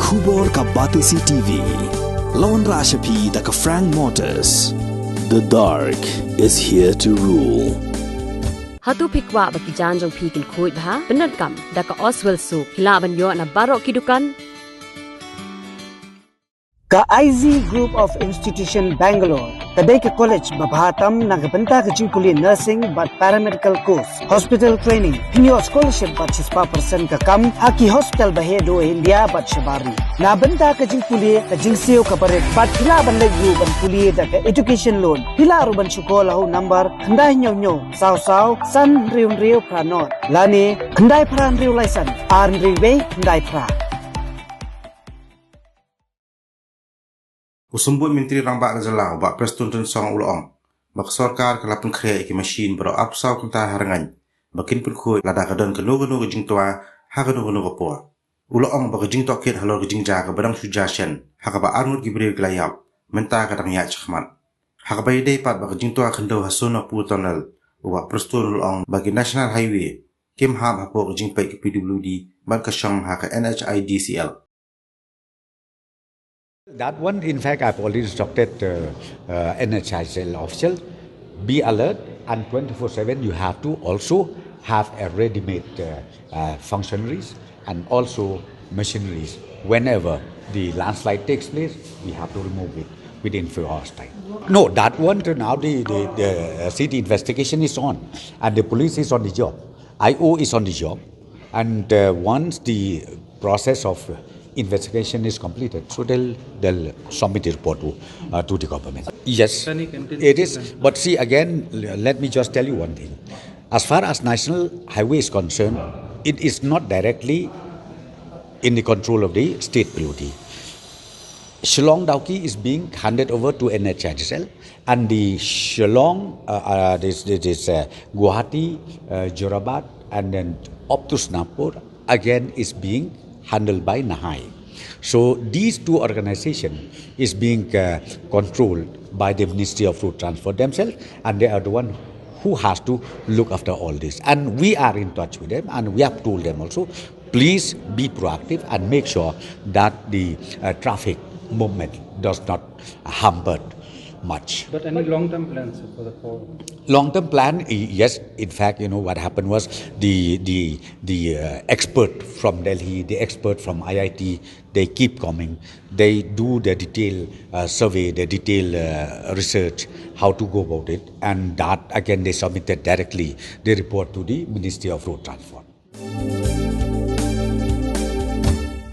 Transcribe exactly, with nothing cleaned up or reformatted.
Khubor ka Batesi T V. La wanrah sha phi da ka Frank Motors. The dark is here to rule. Hato phi kwah ba ki jaiñ jong phi kin khuid bha? Pyndonkam da ka Oswell Soap. Phi lah ban ïoh na baroh ki dukan. Ka I Z Group of Institution Bangalore ka dei ka college ba bha tam na ka bynta ka jingpule nursing bad paramedical course, hospital training. Phin ïoh scholarship bad shispah percent ka kam ha ki hospital ba heh duh India bad shabar ri. Na bynta ka jingpule, ka jingsiew kaba rit bad phi lah ban leit ruh ban pule da ka education loan. Phi lah ruh ban shu call ha u number khyndai hynñiew hynñiew saw saw san hynriew hynriew phra nod lane khyndai phra hynriew lai san ar hynriew wei khyndai phra. U Symbud Myntri Rangbah ka Jylla u Bah Prestone Tynsong u la ong ba ka sorkar ka la pynkhreh ïa ki mashin baroh arphew saw kynta ha Rngaiñ ba kin pynkhuid lada ka don kano kano ka jingtwa ha kano kano ka por. U la ong ba ka jingtohkit halor ka jingjia kaba dang shu jia shen ha kaba arngut ki briew ki la ïap mynta ka dang ïaid shakhmat. Ha kaba ïadei pat bad ka jingtwa khyndew ha Sonapur Tunnel, u Bah Prestone u la ong ba ki National Highway kim hap hapoh ka jingpeit ka P W D bad ka shong ha ka N H I D C L. That one, in fact, I've already instructed uh, uh, N H I D C L official, be alert, and twenty-four seven you have to also have a ready-made uh, uh, functionaries and also machineries. Whenever the landslide takes place, we have to remove it within few hours' time. No, that one to now the, the, the uh, see, the investigation is on and the police is on the job. I O is on the job, and uh, once the process of investigation is completed, so they'll they'll submit the report to uh, to the government. Yes, it is. But see again, l- let me just tell you one thing. As far as National Highway is concerned, it is not directly in the control of the state P W D. Shillong Dawki is being handed over to N H I D C L, and the Shillong, uh, uh, this, this, this uh, Guwahati, uh, Jorabat, and then up to Sonapur again is being handled by NHAI. So these two organizations is being uh, controlled by the Ministry of Road Transport themselves, and they are the one who has to look after all this. And we are in touch with them, and we have told them also, please be proactive and make sure that the uh, traffic movement does not hampered much. But any long-term plans for the for Long-term plan, y- yes. In fact, you know what happened was the the the uh, expert from Delhi, the expert from I I T, they keep coming. They do the detail uh, survey, the detail uh, research, how to go about it, and that again they submitted directly the report to the Ministry of Road Transport.